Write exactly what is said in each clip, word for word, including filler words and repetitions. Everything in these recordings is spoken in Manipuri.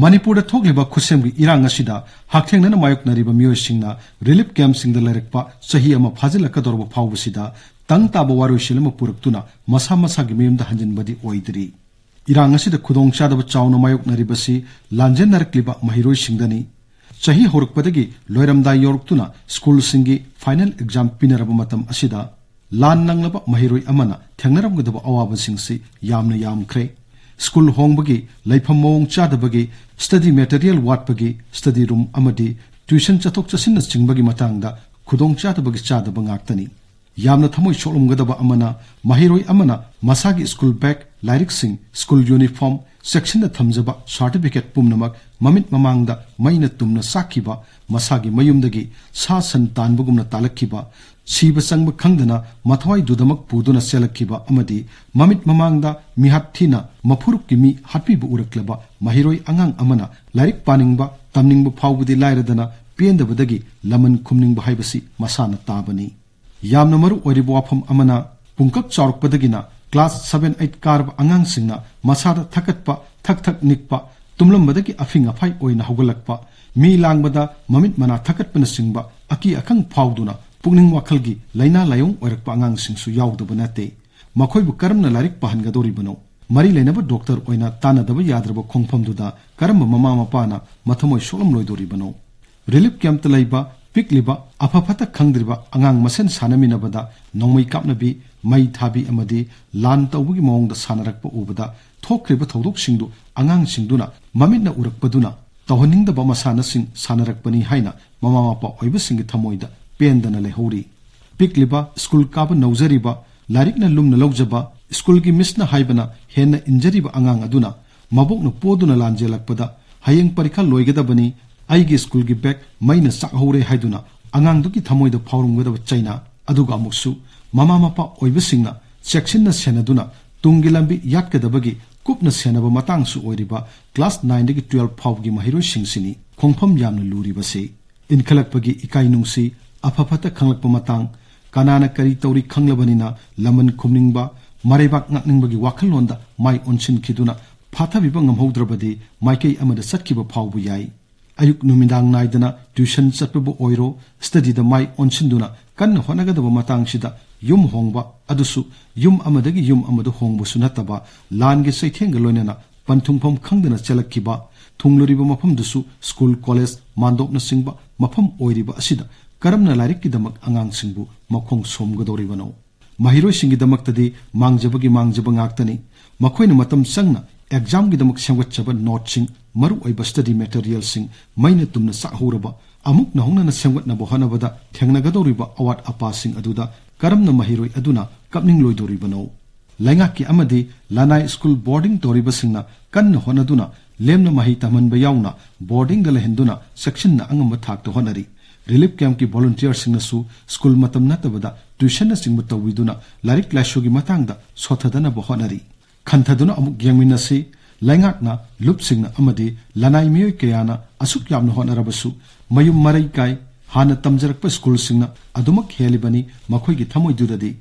ꯃꯅꯤꯄꯨꯔꯗ ꯊꯣꯛꯂꯤꯕ ꯈꯨꯠꯁꯦꯝꯒꯤ ꯏꯔꯥꯡ ꯑꯁꯤꯗ ꯍꯛꯊꯦꯡꯅꯅ ꯃꯥꯌꯣꯛꯅꯔꯤꯕ ꯃꯤꯑꯣꯏꯁꯤꯡꯅ ꯔꯤꯂꯤꯐ ꯀꯦꯝꯞꯁꯤꯡꯗ ꯂꯩꯔꯛꯄ ꯆꯍꯤ ꯑꯃ ꯐꯥꯖꯤꯜꯂꯛꯀꯗꯧꯔꯕ ꯐꯥꯎꯕꯁꯤꯗ ꯇꯪ ꯇꯥꯕ ꯋꯥꯔꯣꯏꯁꯤꯟ ꯑꯃ ꯄꯨꯔꯛꯇꯨꯅ ꯃꯁꯥ ꯃꯁꯥꯒꯤ ꯃꯌꯨꯝꯗ ꯍꯟꯖꯤꯟꯕꯗꯤ ꯑꯣꯏꯗ꯭ꯔꯤ꯫ ꯏꯔꯥꯡ ꯑꯁꯤꯗ ꯈꯨꯗꯣꯡꯆꯥꯗꯕ ꯆꯥꯎꯅ ꯃꯥꯌꯣꯛꯅꯔꯤꯕꯁꯤ ꯂꯥꯟꯖꯦꯟꯅꯔꯛꯂꯤꯕ ꯃꯍꯩꯔꯣꯏꯁꯤꯡꯗꯅꯤ꯫ ꯆꯍꯤ ꯍꯧꯔꯛꯄꯗꯒꯤ ꯂꯣꯏꯔꯝꯗꯥꯏ ꯌꯧꯔꯛꯇꯨꯅ ꯁ꯭ꯀꯨꯜꯁꯤꯡꯒꯤ ꯐꯥꯏꯅꯦꯜ ꯑꯦꯛꯖꯥꯝ ꯄꯤꯅꯔꯕ ꯃꯇꯝ ꯑꯁꯤꯗ ꯂꯥꯟ ꯅꯪꯂꯕ ꯃꯍꯩꯔꯣꯏ ꯑꯃꯅ ꯊꯦꯡꯅꯔꯝꯒꯗꯕ ꯑꯋꯥꯕꯁꯤꯡꯁꯤ ꯌꯥꯝꯅ ꯌꯥꯝꯈ꯭ꯔꯦ꯫ ꯁ꯭ꯀꯨꯜ ꯍꯣꯡꯕꯒꯤ, ꯂꯩꯐꯝ ꯃꯑꯣꯡ ꯆꯥꯗꯕꯒꯤ, ꯁ꯭ꯇꯗꯤ ꯃꯦꯇꯔꯤꯌꯦꯜ ꯋꯥꯠꯄꯒꯤ, ꯁ꯭ꯇꯗꯤ ꯔꯨꯝ ꯑꯃꯗꯤ ꯇ꯭ꯌꯨꯁꯟ ꯆꯠꯊꯣꯛ ꯆꯠꯁꯤꯟꯅꯆꯤꯡꯕꯒꯤ ꯃꯇꯥꯡꯗ ꯈꯨꯗꯣꯡꯆꯥꯗꯕꯒꯤ ꯆꯥꯗꯕ ꯉꯥꯛꯇꯅꯤ꯫ ꯌꯥꯝꯅ ꯊꯃꯣꯏ ꯁꯣꯛꯂꯝꯒꯗꯕ ꯑꯃꯅ, ꯃꯍꯩꯔꯣꯏ ꯑꯃꯅ ꯃꯁꯥꯒꯤ ꯁ꯭ꯀꯨꯜ ꯕꯦꯒ, ꯂꯥꯏꯔꯤꯛꯁꯤꯡ, ꯁ꯭ꯀꯨꯜ ꯌꯨꯅꯤꯐꯣꯔꯝ, ꯆꯦꯛꯁꯤꯟꯅ ꯊꯝꯖꯕ ꯁꯥꯔꯇꯤꯐꯤꯀꯦꯠ ꯄꯨꯝꯅꯃꯛ ꯃꯃꯤꯠ ꯃꯃꯥꯡꯗ ꯃꯩꯅ ꯇꯨꯝꯅ ꯆꯥꯛꯈꯤꯕ, ꯃꯁꯥꯒꯤ ꯃꯌꯨꯝꯗꯒꯤ ꯁꯥ ꯁꯟ ꯇꯥꯟꯕꯒꯨꯝꯅ ꯇꯥꯜꯂꯛꯈꯤꯕ, ꯁꯤꯕ ꯆꯪꯕ ꯈꯪꯗꯅ ꯃꯊ꯭ꯋꯥꯏꯗꯨꯗꯃꯛ ꯄꯨꯗꯨꯅ ꯆꯦꯜꯂꯛꯈꯤꯕ ꯑꯃꯗꯤ ꯃꯃꯤꯠ ꯃꯃꯥꯡꯗ ꯃꯤꯍꯥꯠ ꯊꯤꯅ ꯃꯐꯨꯔꯨꯞꯀꯤ ꯃꯤ ꯍꯥꯠꯄꯤꯕ ꯎꯔꯛꯂꯕ ꯃꯍꯩꯔꯣꯏ ꯑꯉꯥꯡ ꯑꯃꯅ ꯂꯥꯏꯔꯤꯛ ꯄꯥꯅꯤꯡꯕ, ꯇꯝꯅꯤꯡꯕ ꯐꯥꯎꯕꯗꯤ ꯂꯥꯏꯔꯗꯅ ꯄꯦꯟꯗꯕꯗꯒꯤ ꯂꯃꯟ ꯈꯨꯝꯅꯤꯡꯕ ꯍꯥꯏꯕꯁꯤ ꯃꯁꯥꯅ ꯇꯥꯕꯅꯤ꯫ ꯌꯥꯝꯅ ꯃꯔꯨ ꯑꯣꯏꯔꯤꯕ ꯋꯥꯐꯝ ꯑꯃꯅ, ꯄꯨꯡꯀꯛ ꯆꯥꯎꯔꯛꯄꯗꯒꯤꯅ ꯀ꯭ꯂꯥꯁ ꯁꯚꯦꯟ, ꯑꯩꯠ ꯀꯥꯔꯕ ꯑꯉꯥꯡꯁꯤꯡꯅ ꯃꯁꯥꯗ ꯊꯛꯀꯠꯄ, ꯊꯛ ꯊꯛ ꯅꯤꯛꯄ, ꯇꯨꯝꯂꯝꯕꯗꯒꯤ ꯑꯐꯤꯡ ꯑꯐꯥꯏ ꯑꯣꯏꯅ ꯍꯧꯒꯠꯂꯛꯄ, ꯃꯤ ꯂꯥꯡꯕꯗ ꯃꯃꯤꯠ ꯃꯅꯥ ꯊꯛꯀꯠꯄꯅꯆꯤꯡꯕ ꯑꯀꯤ ꯑꯈꯪ ꯐꯥꯎꯗꯨꯅ ꯄꯨꯛꯅꯤꯡ ꯋꯥꯈꯜꯒꯤ ꯂꯥꯏꯅꯥ ꯂꯥꯏꯑꯣꯡ ꯑꯣꯏꯔꯛꯄ ꯑꯉꯥꯡꯁꯤꯡꯁꯨ ꯌꯥꯎꯗꯕ ꯅꯠꯇꯦ꯫ ꯃꯈꯣꯏꯕꯨ ꯀꯔꯝꯅ ꯂꯥꯏꯔꯤꯛ ꯄꯥꯍꯟꯒꯗꯧꯔꯤꯕꯅꯣ? ꯃꯔꯤ ꯂꯩꯅꯕ ꯗꯣꯛꯇꯔ ꯑꯣꯏꯅ ꯇꯥꯟꯅꯗꯕ ꯌꯥꯗ꯭ꯔꯕ ꯈꯣꯡꯐꯝꯗꯨꯗ ꯀꯔꯝꯕ ꯃꯃꯥ ꯃꯄꯥꯅ ꯃꯊꯃꯣꯏ ꯁꯣꯛꯂꯝꯂꯣꯏꯗꯧꯔꯤꯕꯅꯣ? ꯔꯤꯂꯤꯐ ꯀꯦꯝꯞꯇ ꯂꯩꯕ ꯄꯤꯛꯂꯤꯕ, ꯑꯐ ꯐꯠꯇ ꯈꯪꯗ꯭ꯔꯤꯕ ꯑꯉꯥꯡ ꯃꯁꯦꯟ ꯁꯥꯟꯅꯃꯤꯟꯅꯕꯗ ꯅꯣꯡꯃꯩ ꯀꯥꯞꯅꯕꯤ, ꯃꯩ ꯊꯥꯕꯤ ꯑꯃꯗꯤ ꯂꯥꯟ ꯇꯧꯕꯒꯤ ꯃꯑꯣꯡꯗ ꯁꯥꯟꯅꯔꯛꯄ ꯎꯕꯗ ꯊꯣꯛꯈ꯭ꯔꯤꯕ ꯊꯧꯗꯣꯛꯁꯤꯡꯗꯨ ꯑꯉꯥꯡꯁꯤꯡꯗꯨꯅ ꯃꯃꯤꯠꯅ ꯎꯔꯛꯄꯗꯨꯅ ꯇꯧꯍꯟꯅꯤꯡꯗꯕ ꯃꯁꯥꯟꯅꯁꯤꯡ ꯁꯥꯟꯅꯔꯛꯄꯅꯤ ꯍꯥꯏꯅ ꯃꯃꯥ ꯃꯄꯥ ꯑꯣꯏꯕꯁꯤꯡꯒꯤ ꯊꯃꯣꯏꯗ ꯄꯦꯟꯗꯅ ꯂꯩꯍꯧꯔꯤ꯫ ꯄꯤꯛꯂꯤꯕ, ꯁ꯭ꯀꯨꯜ ꯀꯥꯕ ꯅꯧꯖꯔꯤꯕ, ꯂꯥꯏꯔꯤꯛꯅ ꯂꯨꯝꯅ ꯂꯧꯖꯕ, ꯁ꯭ꯀꯨꯜꯒꯤ ꯃꯤꯁꯅ ꯍꯥꯏꯕꯅ ꯍꯦꯟꯅ ꯏꯟꯖꯔꯤꯕ ꯑꯉꯥꯡ ꯑꯗꯨꯅ ꯃꯕꯣꯛꯅ ꯄꯣꯗꯨꯅ ꯂꯥꯟꯖꯦꯜꯂꯛꯄꯗ, "ꯍꯌꯦꯡ ꯄꯔꯤꯈꯥ ꯂꯣꯏꯒꯗꯕꯅꯤ, ꯑꯩꯒꯤ ꯁ꯭ꯀꯨꯜꯒꯤ ꯕꯦꯒ ꯃꯩꯅ ꯆꯥꯛꯍꯧꯔꯦ" ꯍꯥꯏꯗꯨꯅ ꯑꯉꯥꯡꯗꯨꯒꯤ ꯊꯃꯣꯏꯗ ꯐꯥꯎꯔꯝꯒꯗꯕ ꯆꯩꯅꯥ, ꯑꯗꯨꯒ ꯑꯃꯨꯛꯁꯨ ꯃꯃꯥ ꯃꯄꯥ ꯑꯣꯏꯕꯁꯤꯡꯅ ꯆꯦꯛꯁꯤꯟꯅ ꯁꯦꯟꯅꯗꯨꯅ ꯇꯨꯡꯒꯤ ꯂꯝꯕꯤ ꯌꯥꯠꯀꯗꯕꯒꯤ ꯀꯨꯞꯅ ꯁꯦꯟꯅꯕ ꯃꯇꯥꯡꯁꯨ ꯑꯣꯏꯔꯤꯕ ꯀ꯭ꯂꯥꯁ ꯅꯥꯏꯟꯗꯒꯤ ꯇꯨꯋꯦꯜꯐ ꯐꯥꯎꯕꯒꯤ ꯃꯍꯩꯔꯣꯏꯁꯤꯡꯁꯤꯅꯤ ꯈꯣꯡꯐꯝ ꯌꯥꯝꯅ ꯂꯨꯔꯤꯕꯁꯤ꯫ ꯏꯟꯈꯠꯂꯛꯄꯒꯤ ꯏꯀꯥꯏ ꯅꯨꯡꯁꯤ, ꯑꯐ ꯐꯠꯇ ꯈꯪꯂꯛꯄ ꯃꯇꯥꯡ, ꯀꯅꯥꯅ ꯀꯔꯤ ꯇꯧꯔꯤ ꯈꯪꯂꯕꯅꯤꯅ ꯂꯃꯟ ꯈꯨꯝꯅꯤꯡꯕ, ꯃꯔꯩꯕꯥꯛ ꯉꯥꯛꯅꯤꯡꯕꯒꯤ ꯋꯥꯈꯜꯂꯣꯟꯗ ꯃꯥꯏ ꯑꯣꯟꯁꯤꯟꯈꯤꯗꯨꯅ ꯐꯥꯊꯕꯤꯕ ꯉꯝꯍꯧꯗ꯭ꯔꯕꯗꯤ ꯃꯥꯏꯀꯩ ꯑꯃꯗ ꯆꯠꯈꯤꯕ ꯐꯥꯎꯕ ꯌꯥꯏ꯫ ꯑꯌꯨꯛ ꯅꯨꯃꯤꯗꯥꯡ ꯅꯥꯏꯗꯅ tuition ꯆꯠꯄꯕꯨ ꯑꯣꯏꯔꯣ, studyꯗ ꯃꯥꯏ ꯑꯣꯟꯁꯤꯟꯗꯨꯅ ꯀꯟꯅ ꯍꯣꯠꯅꯒꯗꯕ ꯃꯇꯥꯡꯁꯤꯗ ꯌꯨꯝ ꯍꯣꯡꯕ, ꯑꯗꯨꯁꯨ ꯌꯨꯝ ꯑꯃꯗꯒꯤ ꯌꯨꯝ ꯑꯃꯗ ꯍꯣꯡꯕꯁꯨ ꯅꯠꯇꯕ, ꯂꯥꯟꯒꯤ ꯆꯩꯊꯦꯡꯒ ꯂꯣꯏꯅꯅ ꯄꯟꯊꯨꯡꯐꯝ ꯈꯪꯗꯅ ꯆꯦꯜꯂꯛꯈꯤꯕ, ꯊꯨꯡꯂꯨꯔꯤꯕ ꯃꯐꯝꯗꯨꯁꯨ school, college ꯃꯥꯟꯗꯣꯞꯅꯆꯤꯡꯕ ꯃꯐꯝ ꯑꯣꯏꯔꯤꯕ ꯑꯁꯤꯗ ꯀꯔꯝꯅ ꯂꯥꯏꯔꯤꯛꯀꯤꯗꯃꯛ ꯑꯉꯥꯡꯁꯤꯡꯕꯨ ꯃꯈꯣꯡ ꯁꯣꯝꯒꯗꯧꯔꯤꯕꯅꯣ? ꯃꯍꯩꯔꯣꯏꯁꯤꯡꯒꯤꯗꯃꯛꯇꯗꯤ ꯃꯥꯡꯖꯕꯒꯤ ꯃꯥꯡꯖꯕ ꯉꯥꯛꯇꯅꯤ꯫ ꯃꯈꯣꯏꯅ ꯃꯇꯝ ꯆꯪꯅ examꯒꯤꯗꯃꯛ ꯁꯦꯝꯒꯠꯆꯕ noteꯁꯤꯡ, ꯃꯔꯨꯑꯣꯏꯕ study materialꯁꯤꯡ ꯃꯩꯅ ꯇꯨꯝꯅ ꯆꯥꯛꯍꯧꯔꯕ, ꯑꯃꯨꯛ ꯅꯧꯍꯧꯅꯅ ꯁꯦꯝꯒꯠꯅꯕ ꯍꯣꯠꯅꯕꯗ ꯊꯦꯡꯅꯒꯗꯧꯔꯤꯕ ꯑꯋꯥꯠ ꯑꯄꯥꯁꯤꯡ ꯑꯗꯨꯗ ꯀꯔꯝꯅ ꯃꯍꯩꯔꯣꯏ ꯑꯗꯨꯅ ꯀꯞꯅꯤꯡꯂꯣꯏꯗꯧꯔꯤꯕꯅꯣ? ꯂꯩꯉꯥꯛꯀꯤ ꯑꯃꯗꯤ ꯂꯅꯥꯏ school boarding ꯇꯧꯔꯤꯕꯁꯤꯡꯅ ꯀꯟꯅ ꯍꯣꯠꯅꯗꯨꯅ ꯂꯦꯝꯅ ꯃꯍꯩ ꯇꯝꯍꯟꯕ ꯌꯥꯎꯅ boardingꯗ ꯂꯩꯍꯟꯗꯨꯅ ꯆꯦꯛꯁꯤꯟꯅ ꯑꯉꯝꯕ ꯊꯥꯛꯇ ꯍꯣꯠꯅꯔꯤ꯫ Relief campꯀꯤ volunteerꯁꯤꯡꯅꯁꯨ school ꯃꯇꯝ ꯅꯠꯇꯕꯗ tuitionꯅꯆꯤꯡꯕ ꯇꯧꯕꯤꯗꯨꯅ ꯂꯥꯏꯔꯤꯛ ꯂꯥꯏꯁꯨꯒꯤ ꯃꯇꯥꯡꯗ ꯁꯣꯠꯊꯗꯅꯕ ꯍꯣꯠꯅꯔꯤ꯫ ꯈꯟꯊꯗꯨꯅ ꯑꯃꯨꯛ ꯌꯦꯡꯃꯤꯟꯅꯁꯤ꯫ ꯂꯩꯉꯥꯛꯅ, ꯂꯨꯞꯁꯤꯡꯅ ꯑꯃꯗꯤ ꯂꯅꯥꯏ ꯃꯤꯑꯣꯏ ꯀꯌꯥꯅ ꯑꯁꯨꯛ ꯌꯥꯝꯅ ꯍꯣꯠꯅꯔꯕꯁꯨ ꯃꯌꯨꯝ ꯃꯔꯩ ꯀꯥꯏ꯫ ꯍꯥꯟꯅ ꯇꯝꯖꯔꯛꯄ schoolꯁꯤꯡꯅ ꯑꯗꯨꯃꯛ ꯍꯦꯜꯂꯤꯕꯅꯤ ꯃꯈꯣꯏꯒꯤ ꯊꯃꯣꯏꯗꯨꯗꯗꯤ꯫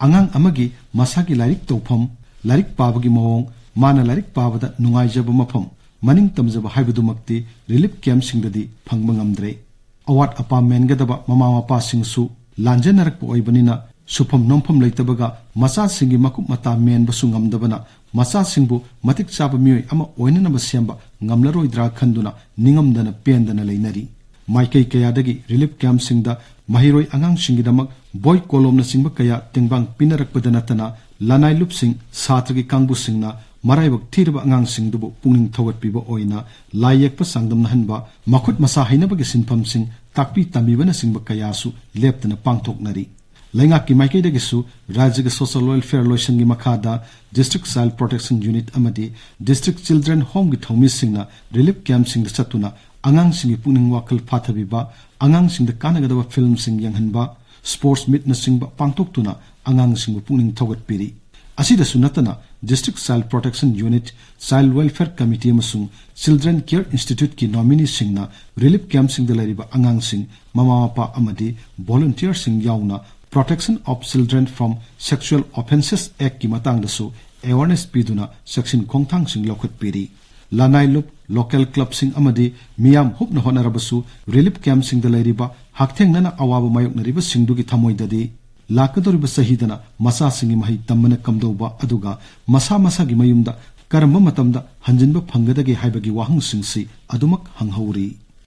ꯑꯉꯥꯡ ꯑꯃꯒꯤ ꯃꯁꯥꯒꯤ ꯂꯥꯏꯔꯤꯛ ꯇꯧꯐꯝ, ꯂꯥꯏꯔꯤꯛ ꯄꯥꯕꯒꯤ ꯃꯑꯣꯡ, ꯃꯥꯅ ꯂꯥꯏꯔꯤꯛ ꯄꯥꯕꯗ ꯅꯨꯡꯉꯥꯏꯖꯕ ꯃꯐꯝ, ꯃꯅꯤꯡ ꯇꯝꯖꯕ ꯍꯥꯏꯕꯗꯨꯃꯛꯇꯤ relief campꯁꯤꯡꯗꯗꯤ ꯐꯪꯕ ꯉꯝꯗ꯭ꯔꯦ꯫ ꯑꯋꯥꯠ ꯑꯄꯥ ꯃꯦꯟꯒꯗꯕ ꯃꯃꯥ ꯃꯄꯥꯁꯤꯡꯁꯨ ꯂꯥꯟꯖꯦꯟꯅꯔꯛꯄ ꯑꯣꯏꯕꯅꯤꯅ, ꯁꯨꯐꯝ ꯅꯣꯝꯐꯝ ꯂꯩꯇꯕꯒ ꯃꯆꯥꯁꯤꯡꯒꯤ ꯃꯀꯨꯞ ꯃꯇꯥ ꯃꯦꯟꯕꯁꯨ ꯉꯝꯗꯕꯅ, ꯃꯆꯥꯁꯤꯡꯕꯨ ꯃꯇꯤꯛ ꯆꯥꯕ ꯃꯤꯑꯣꯏ ꯑꯃ ꯑꯣꯏꯅꯅꯕ ꯁꯦꯝꯕ ꯉꯝꯂꯔꯣꯏꯗ꯭ꯔꯥ ꯈꯟꯗꯨꯅ ꯅꯤꯡꯉꯝꯗꯅ ꯄꯦꯟꯗꯅ ꯂꯩꯅꯔꯤ꯫ ꯃꯥꯏꯀꯩ ꯀꯌꯥꯗꯒꯤ relief campꯁꯤꯡꯗ ꯃꯍꯩꯔꯣꯏ ꯑꯉꯥꯡꯁꯤꯡꯒꯤꯗꯃꯛ ꯕꯣꯏ ꯀꯣꯂꯣꯝꯅꯆꯤꯡꯕ ꯀꯌꯥ ꯇꯦꯡꯕꯥꯡ ꯄꯤꯅꯔꯛꯄꯗ ꯅꯠꯇꯅ, ꯂꯅꯥꯏ ꯂꯨꯞꯁꯤꯡ, ꯁꯥꯇ꯭ꯔꯒꯤ ꯀꯥꯡꯕꯨꯁꯤꯡꯅ ꯃꯔꯥꯏꯕꯛ ꯊꯤꯔꯕ ꯑꯉꯥꯡꯁꯤꯡꯗꯨꯕꯨ ꯄꯨꯛꯅꯤꯡ ꯊꯧꯒꯠꯄꯤꯕ ꯑꯣꯏꯅ ꯂꯥꯏ ꯌꯦꯛꯄ ꯆꯥꯡꯗꯝꯅꯍꯟꯕ, ꯃꯈꯨꯠ ꯃꯁꯥ ꯍꯩꯅꯕꯒꯤ ꯁꯤꯟꯐꯝꯁꯤꯡ ꯇꯥꯛꯄꯤ ꯇꯝꯕꯤꯕꯅꯆꯤꯡꯕ ꯀꯌꯥꯁꯨ ꯂꯦꯞꯇꯅ ꯄꯥꯡꯊꯣꯛꯅꯔꯤ꯫ ꯂꯩꯉꯥꯛꯀꯤ ꯃꯥꯏꯀꯩꯗꯒꯤꯁꯨ ꯔꯥꯖ꯭ꯌꯒꯤ social welfare ꯂꯣꯏꯁꯪꯒꯤ ꯃꯈꯥꯗ District Child Protection Unit ꯑꯃꯗꯤ District Children Homeꯒꯤ ꯊꯧꯃꯤꯁꯤꯡꯅ relief campꯁꯤꯡꯗ ꯆꯠꯇꯨꯅ ꯑꯉꯥꯡꯁꯤꯡꯒꯤ ꯄꯨꯛꯅꯤꯡ ꯋꯥꯈꯜ ꯐꯥꯊꯕꯤꯕ, ꯑꯉꯥꯡꯁꯤꯡꯗ ꯀꯥꯟꯅꯒꯗꯕ filmꯁꯤꯡ ꯌꯦꯡꯍꯟꯕ, sports meetꯅꯆꯤꯡꯕ ꯄꯥꯡꯊꯣꯛꯇꯨꯅ ꯑꯉꯥꯡꯁꯤꯡꯕꯨ ꯄꯨꯛꯅꯤꯡ ꯊꯧꯒꯠꯄꯤꯔꯤ꯫ ꯑꯁꯤꯗꯁꯨ ꯅꯠꯇꯅ, District Child Protection Unit, Child Welfare Committee ꯑꯃꯁꯨꯡ Children Care Instituteꯀꯤ nomineeꯁꯤꯡꯅ relief campꯁꯤꯡꯗ ꯂꯩꯔꯤꯕ ꯑꯉꯥꯡꯁꯤꯡ, ꯃꯃꯥ ꯃꯄꯥ ꯑꯃꯗꯤ volunteerꯁꯤꯡ ꯌꯥꯎꯅ Protection of Children from Sexual Offences Actꯀꯤ ꯃꯇꯥꯡꯗꯁꯨ ꯑꯦꯋꯥꯔꯅꯦꯁ ꯄꯤꯗꯨꯅ ꯆꯦꯛꯁꯤꯟ ꯈꯣꯡꯊꯥꯡꯁꯤꯡ ꯂꯧꯈꯠꯄꯤꯔꯤ꯫ ꯂꯅꯥꯏ ꯂꯨꯞ, ꯂꯣꯀꯦꯜ ꯀ꯭ꯂꯕꯁꯤꯡ ꯑꯃꯗꯤ ꯃꯤꯌꯥꯝ ꯍꯨꯞꯅ ꯍꯣꯠꯅꯔꯕꯁꯨ ꯔꯤꯂꯤꯐ ꯀꯦꯝꯞꯁꯤꯡꯗ ꯂꯩꯔꯤꯕ ꯍꯛꯊꯦꯡꯅꯅ ꯑꯋꯥꯕ ꯃꯥꯌꯣꯛꯅꯔꯤꯕꯁꯤꯡꯗꯨꯒꯤ ꯊꯃꯣꯏꯗꯗꯤ ꯂꯥꯛꯀꯗꯧꯔꯤꯕ ꯆꯍꯤꯗꯅ ꯃꯆꯥꯁꯤꯡꯒꯤ ꯃꯍꯩ ꯇꯝꯕꯅ ꯀꯝꯗꯧꯕ, ꯑꯗꯨꯒ ꯃꯁꯥ ꯃꯁꯥꯒꯤ ꯃꯌꯨꯝꯗ ꯀꯔꯝꯕ ꯃꯇꯝꯗ ꯍꯟꯖꯤꯟꯕ ꯐꯪꯒꯗꯒꯦ ꯍꯥꯏꯕꯒꯤ ꯋꯥꯍꯪꯁꯤꯡꯁꯤ ꯑꯗꯨꯃꯛ ꯍꯪꯍꯧꯔꯤ꯫